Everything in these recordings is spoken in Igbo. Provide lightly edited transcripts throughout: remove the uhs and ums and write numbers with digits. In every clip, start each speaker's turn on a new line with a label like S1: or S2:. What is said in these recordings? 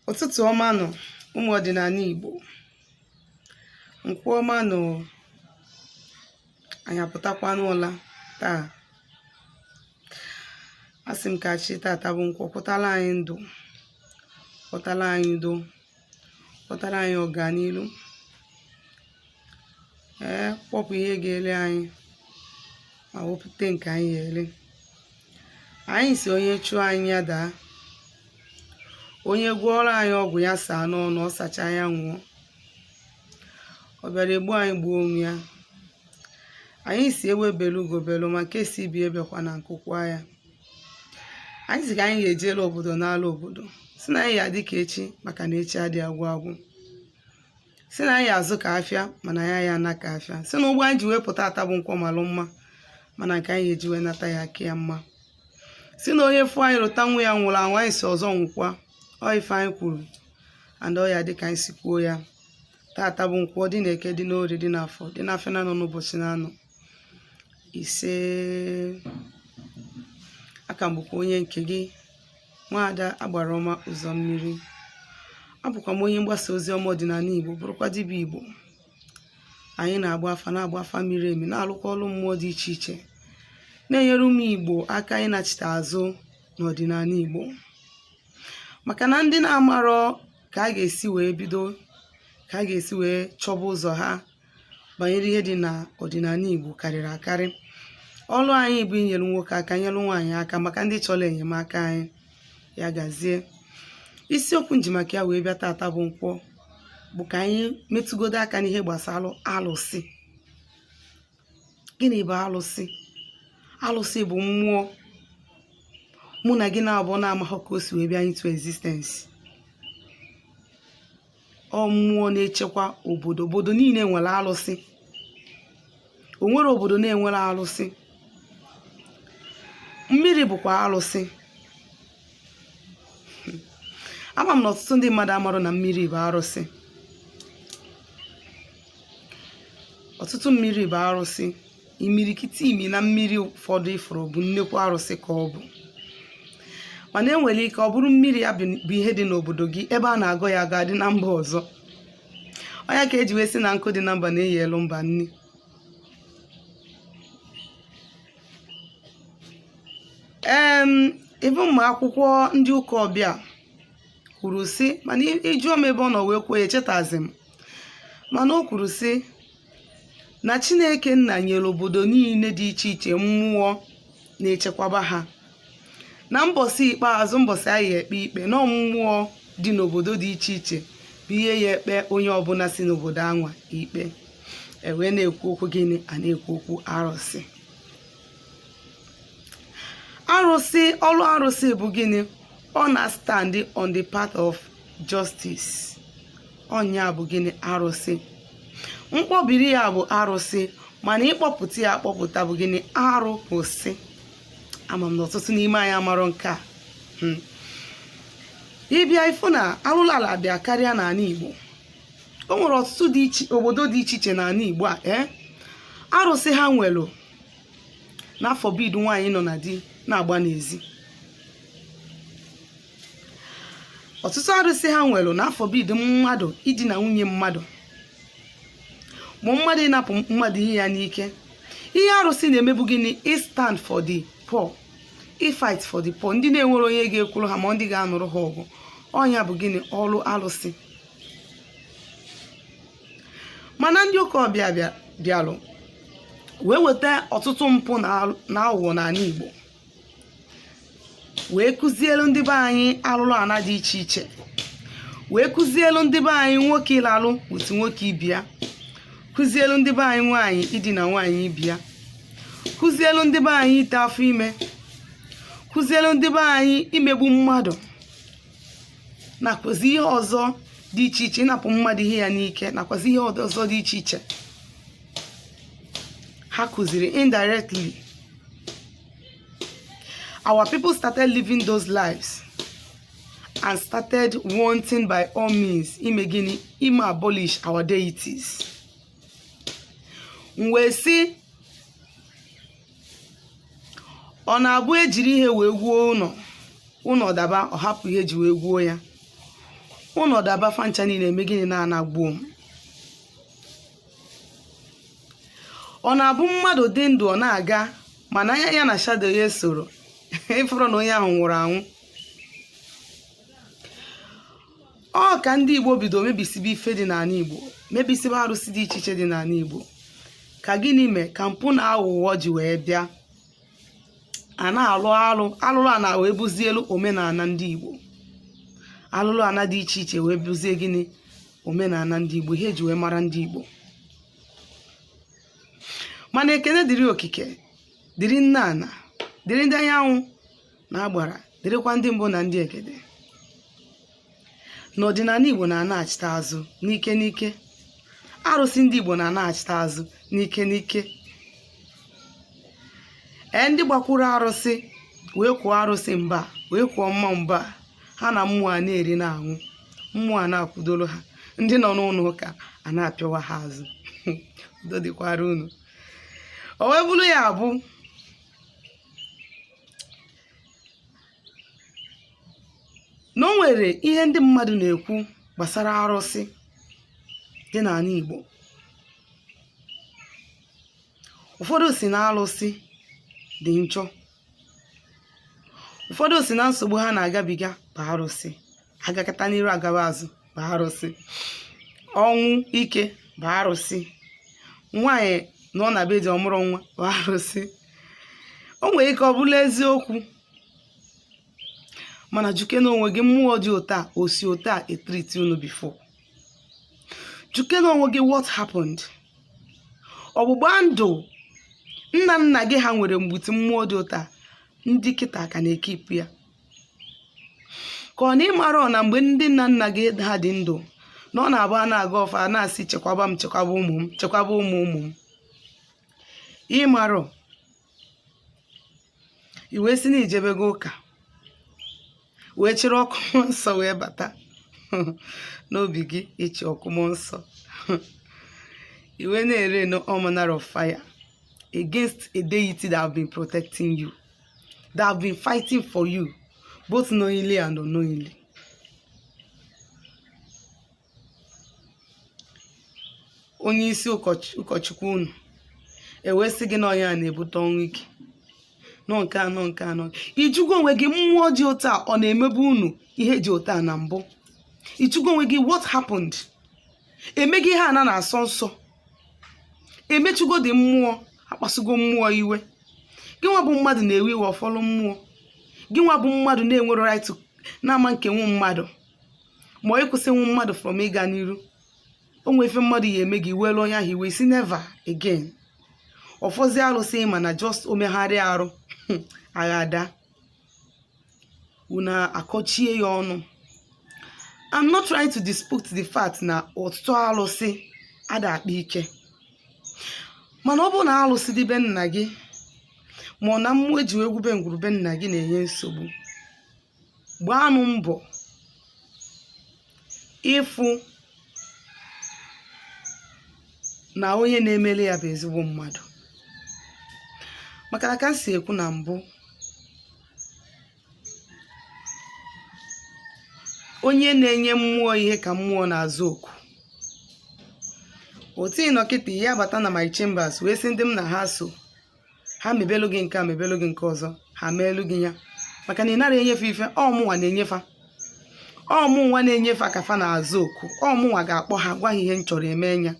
S1: Ụtụtụ ọma nụ, ụmụ ọdịnala Igbo. Nkwọ ọma nụ. Anyị apụtakwa n'ụla taa. Asị m ka chi tata bụ nkwọ kwụtala anyị ndụ, kwụtala anyị udo, kwụtara anyị ọganilu, ee, kpọpụ ihe ga-ele anyị ma wepụta nke anyị ga-ele. Anyị sị onye chụọ anyị ya daa, onye gwọọrọ anyị ọgwụ ya saa n'ọnụ, ọ sacha ya nwụọ, ọ bịara egbu anyị gbuo onwe ya. Anyị sị egbe belu ugo belu, ma nke sị ibe ebekwana nku kwaa ya. Anyị sị ka anyị ga-ejela obodo n'ala obodo, sị na anyị ga-adị ka echi maka na echi adịghị agwụ agwụ, sị na anyị azụ ka afịa mana ya ya ana ka afịa, sị na ụgbọ anyị ji wee pụta ata bụ nkwọ malụ mma mana nke anyị ga-eji wee nata ya aka ya mma, sị na onye fụ anyị rụta nwa ya nwụrụ anwụ, anyị sị ọzọ nwụkwa. Ọ ife anyị kwuru and ọ ya dị ka anyị si kwuo ya. Tata bụ nkwọ, dị na eke, dị n'orie, dị n'afọ, dị n'afịa na anọ n'ụbọchị na anọ ise. Aka m bụkwa onye nke gị, nwaada agbara ọma ụzọ mmiri. Abụkwa m onye mgbasa ozi ọma ọdịnala Igbo, bụrụkwa dibịa Igbo. Anyị na-agba afa, na-agba afa miri emi, na-alụkwa ọrụ mmụọ dị iche iche, na-enyere ụmụ Igbo aka ịnachite azụ n'ọdịnala Igbo, maka na ndị na-amarọ ka a ga-esi wee bido, ka a ga-esi wee chọba ụzọ ha banyere ihe dị na ọdịnala Igbo karịrị akarị. Ọrụ anyị bụ inyere nwoke aka, nyere nwaanyị aka, maka ndị chọrọ enyemaka anyị. Ya gazie. Isiokwu m ji maka ya wee bịa tata bụ nkwọ bụ ka anyị metụgodo aka n'ihe gbasara alụsị. Gịnị bụ alụsị? Alụsị bụ mmụọ mụ na gị na-abụọ na-amaghị ka o si wee bịa into existence. Ọ mmụọ na-echekwa obodo. Obodo niile nwere alụsị. O nwere obodo na-enwere alụsị. Mmiri bụkwa alụsị. Ama m na ọtụtụ ndị mmadụ amarọ na mmiri bụ arụsị. Ọtụtụ mmiri bụ arụsị. Imirikiti imi na mmiri ụfọdụ ifuru bụ nnekwu arụsị ka ọ bụ, mana enwere ike ọ bụrụ mmiri ya bụ ihe dị n'obodo gị, ebe a na-agọ ya ga-adị na mba ọzọ. Ọ ya ka eji wee sị na nkụ dị na mba na-eyi elu mba nni. Ịbụ ma akwụkwọ ndị ụka ọbịa kwuru sị, mana ịjụọ m ebe ọ nọ wee kwuo ya, echetazi m, mana o kwuru sị na Chineke nna nyere obodo niile dị iche iche mmụọ na-echekwaba ha, na mbọsị ikpeazụ, mbọsị anyị ekpe ikpe, na mmụọ dị n'obodo dị iche iche bụ ihe ya ekpe onye ọbụla si n'obodo anwa ikpe. E wee na-ekwu okwu gịnị? A na-ekwu okwu arụsị. Arụsị, ọrụ arụsị bụ gịnị? Ọ na-stand on the path of justice. Ọnya bụ gịnị? Arụsị. Mkpọbiri ya bụ arụsị, mana ịkpọpụta ya akpọpụta bụ gịnị? Arụsị. Ama m na ọtụtụ n'ime anyị amarọ nke a. Ịbịa ịfụ na arụrụ ala bịa karịa n'ala Igbo. O nwere ọtụtụ dị iche obodo dị iche iche n'ala Igbo a, ee, arụsị ha nwere na-aforbid nwaanyị nọ na di na-agba n'ezi. Ọtụtụ arụsị ha nwere na-aforbid mmadụ idina nwunye mmadụ, ma mmadụ ịnapụ mmadụ ihe ya n'ike. Ihe arụsị na-emebu gịnị? I stand for the poor, i fight for the poor, ndị na-enwere onye ga-ekwuru ha ma ndị ga-anụrụ ha ọgụ. Ọnya bụ gịnị? Ọrụ arụsị. Mana ndị ụka ọbịa bịalụ wee weta ọtụtụ mpụ na aghụghọ n'ala Igbo, wee kụzielu ndị be anyị alụlụ ana dị iche iche, wee kụzielu ndị be anyị nwoke ịlalụ otu nwoke ibe ya, kụzielu ndị be anyị nwaanyị idina nwaanyị ibe ya, kụzielu ndị be anyị ite afọ ime, kụzielu ndị be anyị imegbu mmadụ, nakwazi ihe ọzọ dị iche iche, ịnapụ mmadụ ihe ya n'ike, nakwazi ihe ọzọ dị iche iche ha kụziri indirectly. Our people started living those lives and started wanting by all means ime gịnị? Ime abolish our deities. M wee sị, ọ na-abụ ejiri ihe wee gwuo ụlọ, ụlọ daba, ọ hapụ ihe eji wee gwuo ya. Ụnọ daba, fa ncha niile eme gịnị? Na-ana gbuo m. Ọ na-abụ mmadụ dị ndụ, ọ na-aga, mana anya ya na shadow ya esoro, ịfụrụ na onye ahụ nwụrụ anwụ. Ọ ka ndị Igbo bido mebisibe ife dị n'ala Igbo, mebisibe arụsị dị iche iche dị n'ala Igbo. Ka gịnị mee ka mpụ na aghụghọ ji wee bịa? A na-alụ alụ alụlụ ana wee bụzielu omenala ndị Igbo. Alụlụ ana dị iche iche wee bụzie gịnị? Omenala ndị Igbo, ihe eji wee mara ndị Igbo. Mana ekene dịrị Okike, dịrị nne ana, dịrị ndị anyanwụ na agbara, dịrịkwa ndị mbụ na ndị egede, na ọdịnala Igbo na-anaghachite azụ n'ike n'ike. Arụsị ndị Igbo na-anaghachite azụ n'ike n'ike. Ee, ndị gbakwuru arụsị wee kwụọ arụsị mba, wee kwụọ mmụọ mba, ha na mmụọ a na-eri na-aṅụ, mmụọ a na-akwụdoro ha. Ndị nọ n'ụlọ ụka a na-apịawa ha azụ. Udo dịkwara unu. O wee bụrụ ya bụ na o nwere ihe ndị mmadụ na-ekwu gbasara arụsị dị n'ala Igbo. Ụfọdụ si na arụsị dị njọ, ụfọdụ si na nsogbu ha na-agabiga bụ arụsị, agakata n'iru agaba azụ bụ arụsị, ọnwụ ike bụ arụsị, nwaanyị nọ na be di ọ mụrụ nwa bụ arụsị. O nwere ike ọ bụla eziokwu, mana jukene onwe gị, mmụọ dị otu a, o si otu a etreati unu before? Jukene onwe gị, what happened? Ọgbụgba ndụ nna nna gị ha nwere mgbuti mmụọ dị otu a, ndị kịta ka na-ekeepụ ya, ka ọ na ịmara na mgbe ndị nna nna gị ha dị ndụ, na ọ na-abụ a na-aga ọfa, a na-asị, "Chekwaba m, chekwaba ụmụ m, chekwaba ụmụ ụmụ m"? Ịmarọ, i wee si na ijebego ụka, wee chịrị ọkụ mmụọ nsọ wee bata n'obi gị. Ịchị ọkụ mmụọ nsọ, i wee na-ere no all manner of fire against a deity that have been protecting you, that have been fighting for you, both knowingly and unknowingly. Onye isi ụkọchukwu unu ewee sị gị na ọnya na-ebute ọnwụ ike nọ nke anọ nke anọ. Ijugo onwe gị, mmụọ dị otu a, ọ na-emebu unu ihe dị otu a na mbụ? Ijugo onwe gị, what happened? Emeghị ihe ana na-asọ nsọ, emechugo dị mmụọ, akpasugo mmụọ iwe. Gị nwa bụ mmadụ na-ewe iwe ọfọlụ mmụọ. Gị nwa bụ mmadụ na-enwere right na-ama nkenwu mmadụ, ma ọ ịkwụsịnwu mmadụ from ịga n'iru. O nwee ife mmadụ ya eme gị, welu onye ahụ iwe, si never again. Ọfọzi arụsị ma na just omegharị arụ agha ada, unu akọchie ya ọnụ. I'm not trying to dispute the fact na ọtụtụ arụsị ada akpa ike, mana ọ bụrụ na arụsị dị be nna gị, ma ọ na mmụọ eji wee gwube ngwurube nna gị na-enye nsogbu, gbaanụ mbọ ịfụ na onye na-emeli ya bụ ezigbo mmadụ. Maka na ka m si ekwu na mbụ, onye na-enye mmụọ ihe ka mmụọ na-azụ oku. Otu ị nọ kịta, ya bata na my chambers wee sị ndị m na ha so ha mebelu gị nke a, mebelu gị nke ọzọ, ha meelu gị ya, maka na ị nara enyefe ife. Ọ mụnwa na-enyefa, ọ mụnwa na-enyefe ka fa na-azụ oku. Ọ mụnwa ga-akpọ ha, gwa ha ihe m chọrọ eme ya.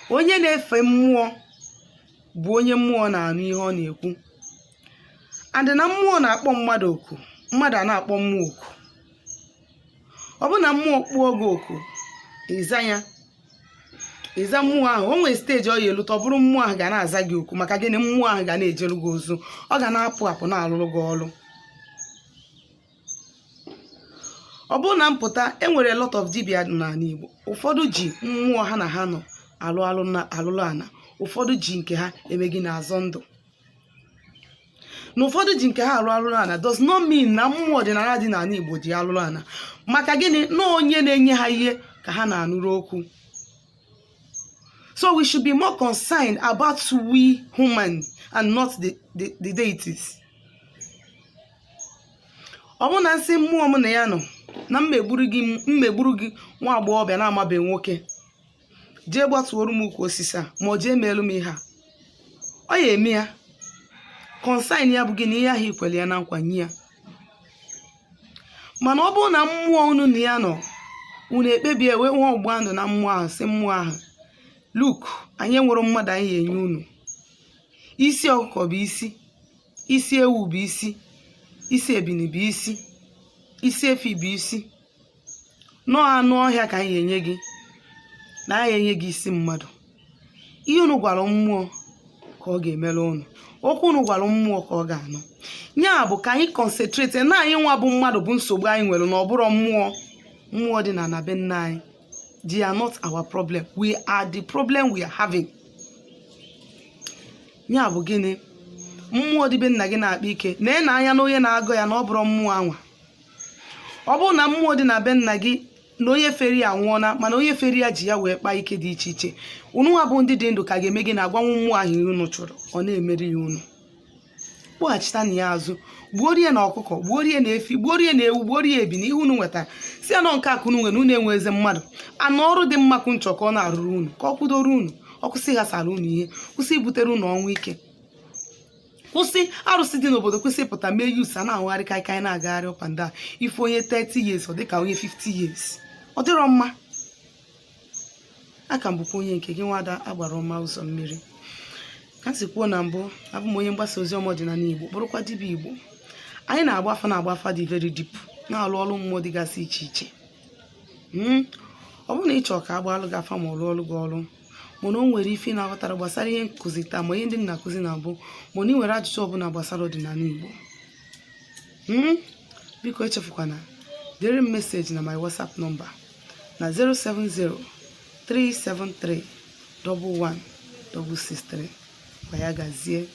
S1: Onye na-efe mmụọ bụ onye mmụọ na-anụ ihe ọ na-ekwu, and na mmụọ na-akpọ mmadụ oku, mmadụ a na-akpọ mmụọ oku. Ọ bụ na mmụọ kpụọ gị oku, ịza ya, ịza mmụọ ahụ. O nwere stage ọ ya elute, ọ bụrụ mmụọ ahụ ga na-aza gị oku. Maka gịnị? Mmụọ ahụ ga na-ejelu gị ozu, ọ ga na-apụ apụ na-alụrụ gị ọrụ. Ọ bụrụ na mpụta, enwere lot of dibịa n'ala Igbo. Ụfọdụ ji mmụọ ha na ha nọ alụ alụ na alụlụ ana, ụfọdụ ji nke ha eme gị na-azọ ndụ, na ụfọdụ ji nke ha alụ alụlụ ana does not mean na mmụọ ọdịnala dị n'ala Igbo ji alụlụ ana. Maka gịnị? Na onye na-enye ha ihe ka ha na-anụrụ okwu. So we should be more concerned about we human and not the deities. Ọ bụ na nsị mmụọ m na ya nọ Na mmegburu gị, mmegburu gị nwa agbọghọbịa na-amabeghị nwoke, jee gbatuoro m ukwu osisi a, ma ọ jee meelu m ihe a, ọ ya eme ya. Concern ya bụ gị na ihe ahụ ikwere ya na nkwa nye ya. Mana ọ bụrụ na mmụọ unu na ya nọ, unu ekpebie wee nwee ọgbụgba ndụ na mmụọ ahụ, si mmụọ ahụ, "Look, anyị nwere mmadụ anyị enye unu. Isi ọkụkọ bụ isi, isi ewu bụ isi, isi ebini bụ isi, isi efi bụ isi, nọọ anụ ọhịa ka anyị enye gị, na anyị enye gị isi mmadụ." Ihe unu gwara mmụọ ka ọ ga-emere unu. Okwu unu gwara mmụọ ka ọ ga-anụ. Ya bụ ka anyị concentrate na anyị nwa bụ mmadụ bụ nsogbu anyị nwere, na ọ bụrụ mmụọ. Mmụọ dị na be nna anyị, they are not our problem. We are the problem we are having. Ya bụ gịnị? Mmụọ dịbe nna gị na-akpa ike na na anya na onye na-agọ ya, na ọ bụrụ mmụọ anwa. Ọ bụrụ na mmụọ dị na be nna gị na onye feri ya anwụọna, mana onye feri ya ji ya wee kpaa ike dị iche iche, unu nwa bụ ndị dị ndụ ka ga-eme gị na agwanwu mmụọ ahụ ihe unu chọrọ, ọ na-emeri ya. Unu kpọghachita na ya azụ, gbuorie na ọkụkọ, gbuorie na efi, gbuorie na ewu, gbuorie ebi na ihe unu nwetara, si ya nọ nke akụ unu nwere. Unu enweze mmadụ anụ ọrụ dị mma kwụ nchọ ka ọ na-arụrụ unu, ka ọ kwudoro unu, ọ kwụsị ịghasara unu ihe, kwụsị ibutere unu ọnwụ ike, kwụsị arụsị dị n'obodo, kwụsị ịpụta mee youths a na-ahụgharị kaikai, na-agagharị up and down. Ife onye 30 years, ọ dịka onye 50 years, ọ dịrọ mma. Aka m bụkwa onye nke gị, nwada agbara ọma ụzọ mmiri. Ka m si kwuo na mbụ, abụ m onye mgbasa ozi ọma ọdịnala Igbo, bụrụkwa dibịa Igbo. Anyị na-agba afa, na-agba afa dị very deep, na-alụ ọrụ mmụọ dịgasị iche iche. Ọ bụrụ na ị chọrọ ka a gbaalụ gị afa ma ọ rụọ ọrụ gị ọrụ, mana o nwere ife ị na-aghọtara gbasara ihe nkụzi taa, ma ihe ndị m na-akụzi na mbụ, mana ị nwere ajụjụ ọbụla gbasara ọdịnala Igbo, biko echefukwana dere m message na my WhatsApp number na 070 373 11 663. Gwa ya gazie.